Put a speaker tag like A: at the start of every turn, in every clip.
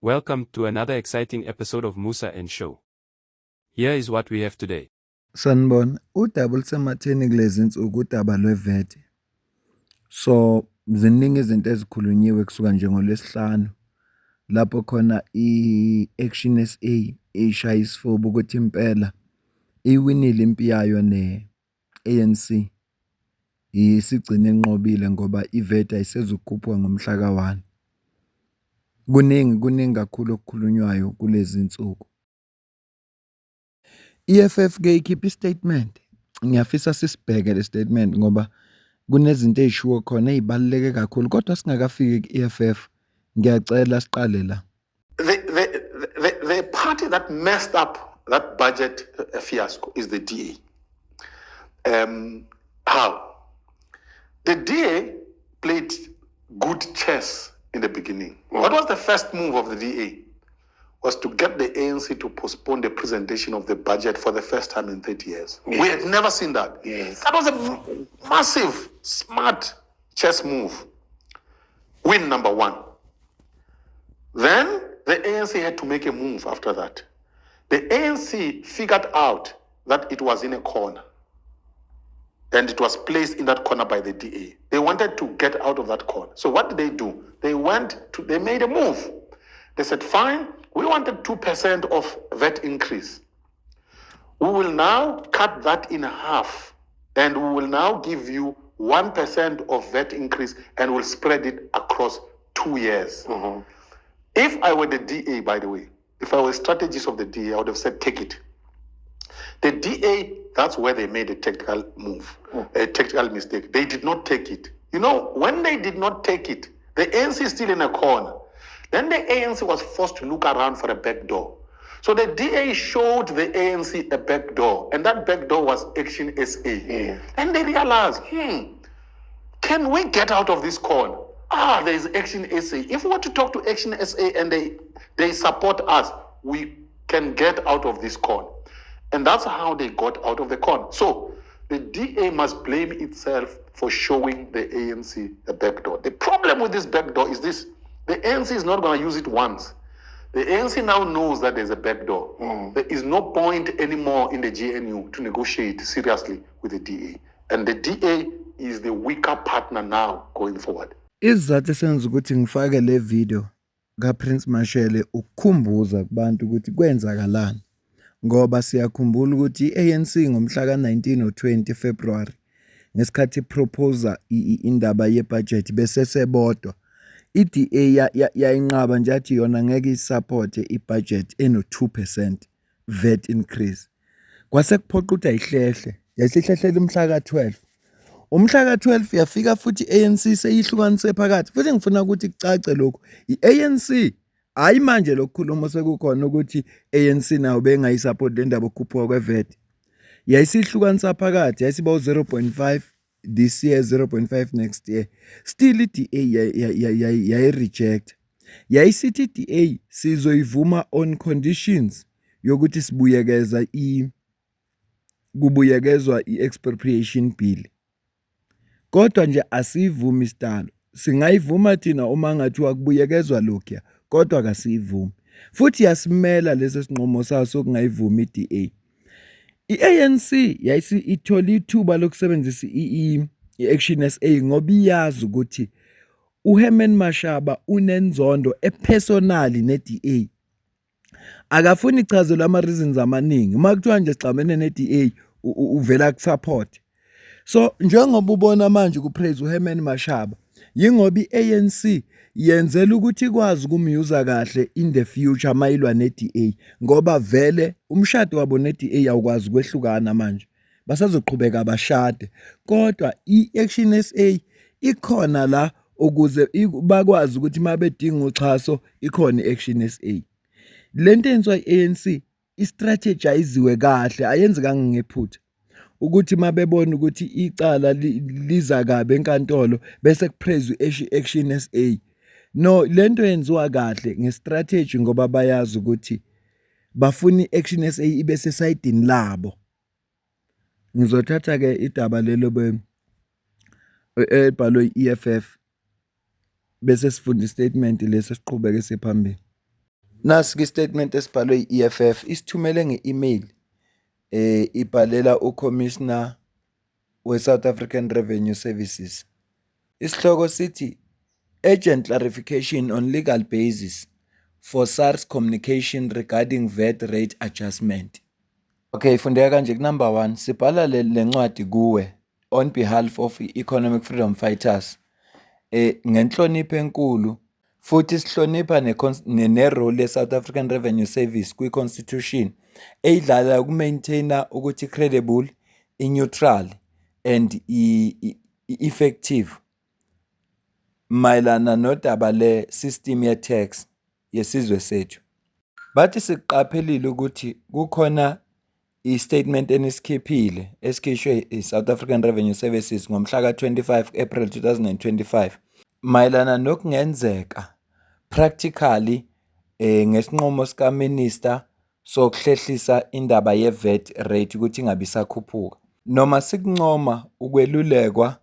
A: Welcome to another exciting episode of Musa and Show. Here is what we have today.
B: Sanibona, udaba olusematheni kulezi nsuku udaba lwe-VAT. So ziningi izinto ezikhulunyiwe kusuka nje ngoLwesihlanu lapho khona i-Action SA ishaya isifuba ukuthi impela iwinile impi yayo ne-ANC. Isigcine inqobile ngoba i-VAT ayisezukukhuphuka ngomhla ka-1. Kuningi, kuningi kakhulu okukhulunywayo kulezi nsuku. I-EFF ke ikhipha i-statement. Ngiyafisa sisibheke le statement ngoba kunezinto ey'shiwo khona ey'baluleke kakhulu, kodwa singakafiki ku-EFF, ngiyacela siqale la.
C: The party that messed up that budget fiasco is the DA. How? The DA played good chess in the beginning. What was the first move of the DA? Was to get the ANC to postpone the presentation of the budget for the first time in 30 years. We had never seen that. That was a massive, smart chess move. Win number one. Then the ANC had to make a move after that. The ANC figured out that it was in a corner. And it was placed in that corner by the DA. They wanted to get out of that corner. So what did they do? They made a move. They said, "Fine, we wanted 2% of VAT increase. We will now cut that in half and we will now give you 1% of VAT increase and we'll spread it across 2 years." If I were the DA, by the way, if I were strategist of the DA, I would have said, "Take it." The DA, that's where they made a tactical move, a tactical mistake. They did not take it. When they did not take it, the ANC is still in a corner. Then the ANC was forced to look around for a back door. So the DA showed the ANC a back door, and that back door was Action SA. And they realized, can we get out of this corner? Ah, there is Action SA. If we want to talk to Action SA and they support us, we can get out of this corner. And that's how they got out of the corner. So the DA must blame itself for showing the ANC a back door. The problem with this back door is this: the ANC is not going to use it once. The ANC now knows that there's a back door. There is no point anymore in the GNU to negotiate seriously with the DA. And the DA is the weaker partner now going forward.
B: Isizathu esenza ukuthi ngifake le video kaPrince Mashele ukukhumbuza kubantu ukuthi kwenzakalani. Ngoba siyakhumbula ukuthi i-ANC ngomhla ka-19 or 20 February, ngesikhathi i-propose indaba ye-budget bese sebodwa, i-DA yayinqaba nje, yathi yona ngeke i-support i-budget eno 2% VAT increase. Kwase kuphoqa ukuthi ayihlehle, yayisihlehlela umhla ka-12. Umhla ka-12 yafika futhi i-ANC seyihlukanise phakathi. Futhi ngifuna ukuthi kucace lokhu, i-ANC hayi manje lokukhuluma sekukhona ukuthi ANC nayo bengayi-support le ndaba yokukhuphuka kwe-VAT. Yayisihlukanisa phakathi, yayisiba u-0.5 this year, 0.5 next year. Still i-DA yayi-reject. Yayisithi i-DA sizoyivuma on conditions yokuthi sibuyekeza kubuyekezwa i-Expropriation Bill. Kodwa nje asiyivumi isidalo. Singayivuma thina uma ngathiwa kubuyekezwa lokhuya, kodwa kasiyivumi. Futhi yasimela leso sinqumo sayo sokungayivumi i-DA. I-ANC yayisi ithola ithuba lokusebenzisa i-Action SA ngoba iyazi ukuthi uHerman Mashaba unenzondo e-personal ne-DA. Akafuni ichazelwe ama-reasons amaningi. Uma kuthiwa nje sixabene ne-DA, uvela ku-support. So njengoba ubona manje ku-praise uHerman Mashaba, yingoba i-ANC yenzela ukuthi ikwazi ukum-use-a kahle in the future mayilwa ne-DA, ngoba vele umshado wabo ne-DA awukwazi ukwehlukana manje. Basazoqhubeka bashade, kodwa i-Action SA ikhona la ukuze bakwazi ukuthi mabedinga uxhaso, ikhona i-Action SA. Lento eyenziwa i-ANC i-strategiziwe kahle, ayenzekanga ngephutha. Ukuthi mabebona ukuthi icala liza kabi enkantolo bese ku-praise i-Action SA. No, lento yenziwa kahle nge-strategy ngoba bayazi ukuthi bafuna i-Action SA ibe sesayidini labo. Ngizothatha ke idaba lelo be ebhalwe i-EFF bese sifunda i-statement lesi, siqhubeke siphambili. Nasi-ke i-statement esibhalwe i-EFF isithumele nge-email ibhalela uCommissioner we-South African Revenue Services. Isihloko sithi Urgent clarification on legal basis for SARS communication regarding VAT rate adjustment. Okay, ifundeka kanje ku-number 1, sibhala le ncwadi kuwe on behalf of i-Economic Freedom Fighters ngenhlonipho enkulu futhi sihlonipha ne-role ye-South African Revenue Service kwi-constitution eyidlala uku-maintain-a ukuthi credible, i-neutral and i-effective mayelana nodaba le-system ye-tax yesizwe sethu. Bathi siqaphelile ukuthi kukhona i-statement enisikhiphile esikhishwe i-South African Revenue Services ngomhla ka-25 April 2025 mayelana nokungenzeka practically ngesinqumo sika-minister sokuhlehlisa indaba ye-VAT rate ukuthi ingabe isakhuphuka. Noma sikuncoma ukwelulekwa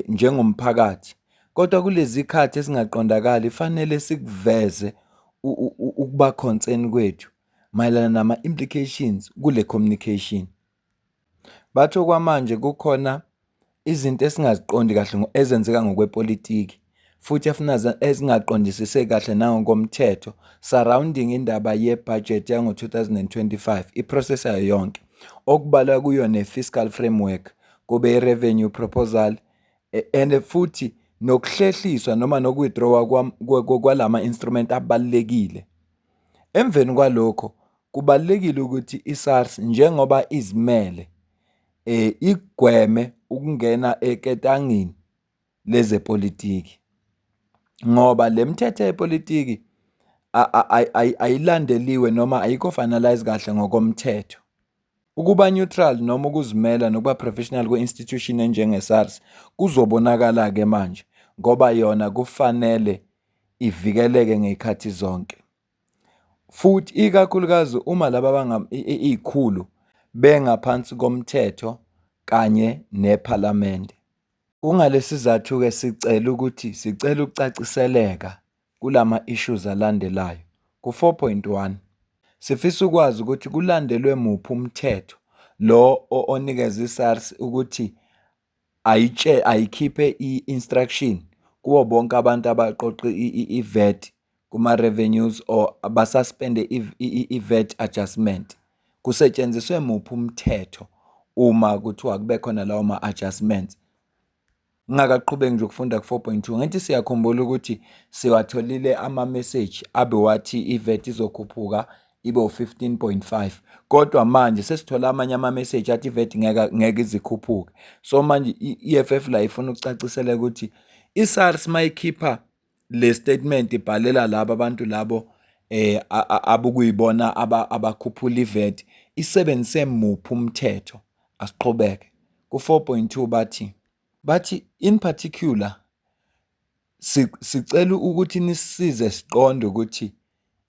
B: njengomphakathi, kodwa kulezi khathi esingaqondakali fanele sikuveze ukuba concern kwethu mayelana nama-implications kule communication. Bathi okwamanje kukhona izinto esingaziqondi kahle ezenzeka ngokwepolitiki futhi ezingaqondisiseki kahle nangokomthetho surrounding indaba ye-budget yango-2025, i-process yayo yonke, okubalwa kuyo ne-fiscal framework, kube i-revenue proposal and futhi nokuhlehliswa noma noku-withdraw-a kwalama instrument abalulekile. Emveni kwalokho kubalulekile ukuthi i-SARS njengoba izimele igweme ukungena eketangini lezepolitiki ngoba le mithetho yepolitiki ayilandeliwe noma ayikho finalize kahle ngokomthetho. Ukuba neutral noma ukuzimela nokuba professional kwe-institution enjenge-SARS kuzobonakala-ke manje ngoba yona kufanele ivikeleke ngey'khathi zonke. Futhi ikakhulukazi uma laba iy'khulu bengaphansi komthetho kanye nephalamende. Kungalesi sizathu-ke sicela ukuthi sicela ukucaciseleka kulama issues alandelayo. Ku-4.1 sifisa ukwazi ukuthi kulandelwe muphi umthetho lo onikeza i-SARS ukuthi ayikhiphe i-instruction kubo bonke abantu abaqoqa i-VAT kuma-revenues or basuspende i-VAT adjustment. Kusetshenziswe muphi umthetho uma kuthiwa kube khona lawo ma-adjustments? Ngingakaqhubeki nje ukufunda ku-4.2, ngithi siyakhumbula ukuthi siwatholile ama-message abewathi i-VAT izokhuphuka ibe u-15.5, kodwa manje sesithola amanye ama-message athi i-VAT ngeke izikhuphuke. So manje i-EFF la ifuna ukucacisela ukuthi i-SARS mayikhipha le statement ibhalela laba abantu labo abukuyibona abakhuphula i-VAT, isebenzise muphi umthetho? Asiqhubeke. Ku-4.2 bathi in particular sicela ukuthi nisisize siqonde ukuthi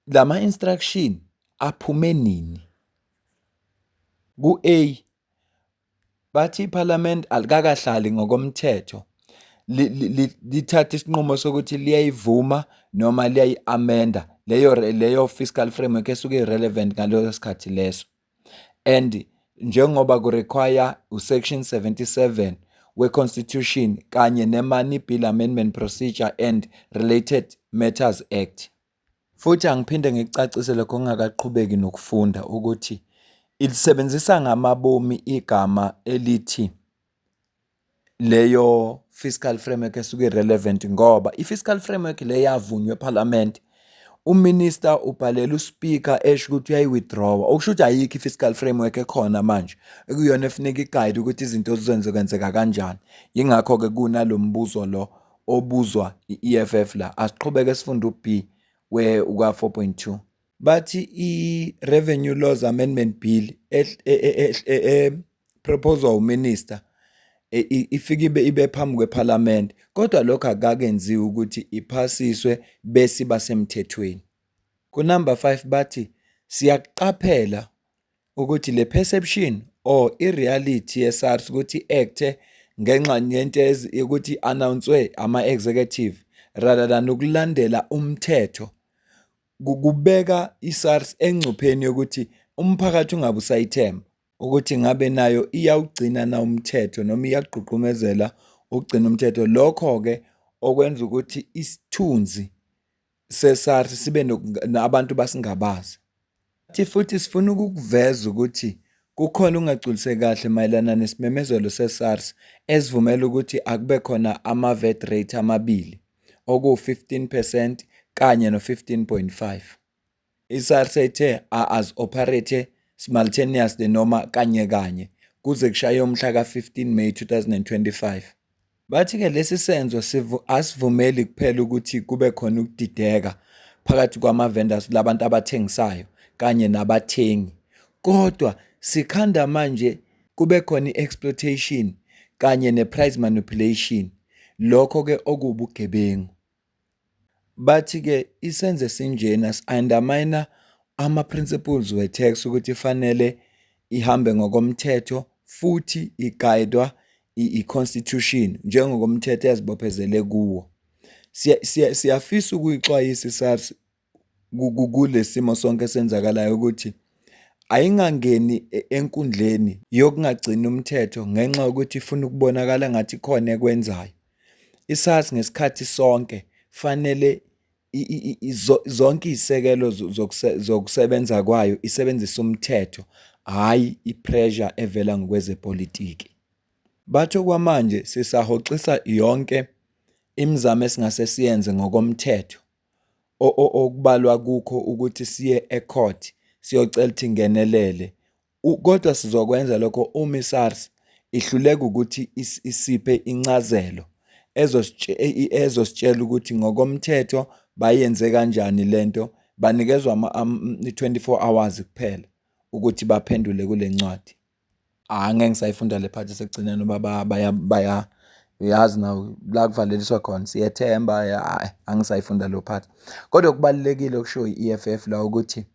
B: lama instruction aphume nini. Ku-A bathi iPhalamende alikakahlali ngokomthetho lithathe isinqumo sokuthi liyayivuma noma liyayi-amenda leyo fiscal framework esuke i-relevant ngaleso sikhathi leso. And njengoba ku-require u-section 77 we-Constitution kanye ne-Money Bill Amendment Procedure and Related Matters Act. Futhi angiphinde ngikucacise lokho ngingakaqhubeki nokufunda ukuthi ilisebenzisa ngamabomi igama elithi leyo fiscal framework esuke i-relevant ngoba i-fiscal framework le yavunywa ePhalamende. U-minister ubhalela u-speaker esho ukuthi uyayi-withdraw-a, okusho ukuthi ayikho i-fiscal framework ekhona manje ekuyiyona efuneka i-guide ukuthi izinto zizokwenzeka kanjani. Yingakho-ke kunalo mbuzo lo obuzwa i-EFF la. Asiqhubeke sifunde u-B ka-4.2. Bathi i-Revenue Laws Amendment Bill e-proposwa u-minister ifike ibe phambi kwephalamende, kodwa lokho akukakenziwa ukuthi iphasiswe bese iba semthethweni. Ku-number 5 bathi siyakuqaphela ukuthi le perception or i-reality ye-SARS ukuthi i-act-e ngenxa yento yokuthi i-announce-we ama-executive rather than ukulandela umthetho. Kubeka i-SARS engcupheni yokuthi umphakathi ungabe usayithemba ukuthi ngabe nayo iyawugcina na umthetho noma iyagqugqumezela ukugcina umthetho. Lokho-ke okwenza ukuthi isithunzi se-SARS sibe abantu basingabaze. Thi futhi sifuna ukukuveza ukuthi kukhona ukungagculiseki kahle mayelana nesimemezelo se-SARS esivumela ukuthi akube khona ama-VAT rate amabili, okuwu-15 percent kanye no-15.5. I-SARS ithe azi-operate simultaneously noma kanye kanye kuze kushaye umhla ka-15 May 2025. Bathi-ke lesi senzo asivumeli kuphela ukuthi kube khona ukudideka phakathi kwama-vendors labantu abathengisayo kanye nabathengi, kodwa sikhanda manje kube khona i-exploitation kanye ne-price manipulation, lokho-ke okuwubugebengu. Bathi-ke isenzo esinjena si-undermine ama-principles we-tax ukuthi fanele ihambe ngokomthetho futhi igayidwa i-constitution njengokomthetho eyazibophezele kuwo. Siyafisa ukuyixwayisa i-SARS kule simo sonke esenzakalayo ukuthi ayingangeni enkundleni yokungagcini umthetho ngenxa yokuthi ifuna ukubonakala ngathi khona ekwenzayo. I-SARS ngesikhathi sonke fanele zonke iy'sekelo zokusebenza kwayo isebenzise umthetho, hhayi i-pressure evela ngokwezepolitiki. Bathi okwamanje sisahoxisa yonke imizamo esingase siyenze ngokomthetho okubalwa kukho ukuthi siye e-court siyocela ukuthi ingenelele. Kodwa sizokwenza lokho uma i-SARS ihluleka ukuthi isiphe incazelo ezositshela ukuthi ngokomthetho bayenze kanjani lento. Banikezwa i-24 hours kuphela ukuthi baphendule kule ncwadi. Angeke ngisayifunda le part esekugcineni uba baya baya uyazi nawe la kuvaleliswa khona siyethemba hhayi angisayifunda lo part. Kodwa okubalulekile okushiwo i-E_F_F la ukuthi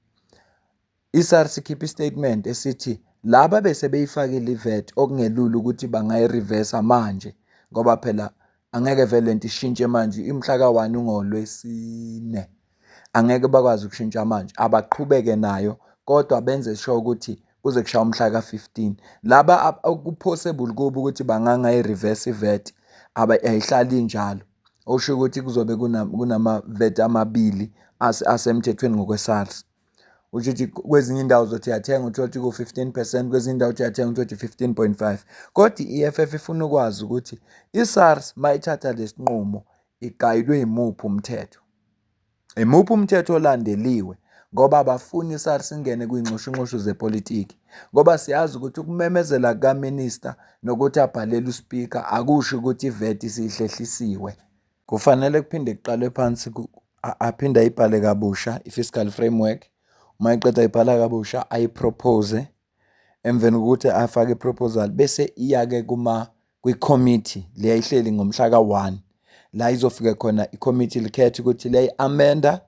B: i-SARS ikhiphe i-statement esithi laba bese beyifakile i-VAT okungelula ukuthi bangayi-reverse-a manje ngoba phela angeke vele lento ishintshe manje imhla ka-1 ungoLwesine. Angeke bakwazi ukushintsha manje, abaqhubeke nayo kodwa benze sure ukuthi kuze kushaye umhla ka-15. Laba oku-possible kubo ukuthi bangangayi-reverse i-VAT ayihlali injalo. Okusho ukuthi kuzobe kunama-VAT amabili asemthethweni ngokwe-SARS. Kusho ukuthi kwezinye indawo uzothi uyathenga uthole ukuthi ku-15 percent, kwezinye indawo uthi uyathenga uthole ukuthi 15.5. Kodwa i-E_F_F ifuna ukwazi ukuthi i-SARS mayithatha lesinqumo igayidwe imuphi umthetho. Imuphi umthetho olandeliwe ngoba abafuni i-SARS ingene kwiy'nxushunxushu zepolitiki ngoba siyazi ukuthi ukumemezela kukaminista nokuthi abhalele uspika akusho ukuthi i-VAT isihlehlisiwe. Kufanele kuphinde kuqalwe phansi aphinde ayibhale kabusha i-fiscal framework. Uma eqeda ayibhala kabusha ayi-propose emveni kokuthi afake i-proposal bese iya-ke kuma kwikhomithi le ayihleli ngomhla ka-1 la izofike khona ikhomithi likhethe ukuthi liyayi-amenda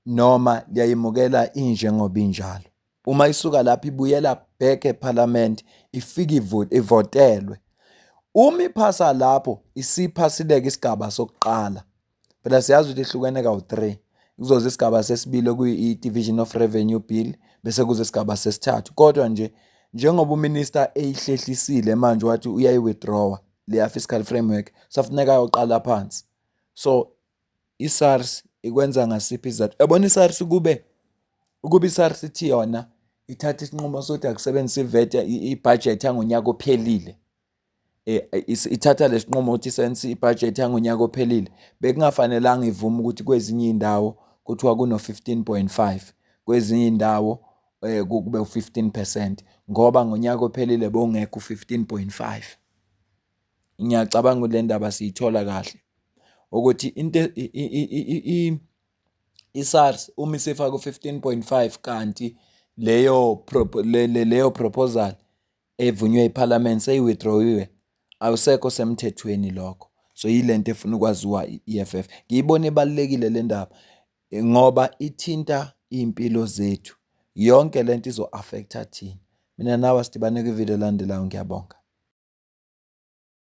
B: noma liyayimukela injengoba injalo. Uma isuka lapho ibuyela back ePhalamende ifike ivotelwe. Uma iphasa lapho isiphasileke isigaba sokuqala. Phela siyazi ukuthi ihlukene kawu-3. Kuzoza isigaba sesibili okuyi-Division of Revenue Bill bese kuza isigaba sesithathu. Kodwa nje njengoba uminister eyihlehlisile manje wathi uyayi-withdraw-a leya fiscal framework safuneka ayoqala phansi. So i-SARS ikwenza ngasiphi isizathu? Yabona i-SARS kube ukuba i-SARS ithi yona ithatha isinqumo sokuthi akusebenzise i-VAT i-budget yangonyaka ophelile ithatha lesinqumo ukuthi isebenzise i-budget yangonyaka ophelile bekungafanelanga ivume ukuthi kwezinye iy'ndawo kuthiwa kuno-15.5 kwezinye iy'ndawo kube u-15 percent ngoba ngonyaka ophelile bowungekho u-15.5. Ngiyacabanga ukuthi le ndaba siyithola kahle ukuthi into i-SARS uma isifaka u-15.5 kanti leyo leyo proposal evunywe iPhalamende seyi-withdraw-iwe awusekho semthethweni lokho. So yilento efuna ukwaziwa i-E_F_F. Ngiyibona ibalulekile le ndaba ngoba ithinta iy'mpilo zethu. Yonke lento izo-affect-a thina. Mina nawe asidibane kwividiyo elandelayo ngiyabonga.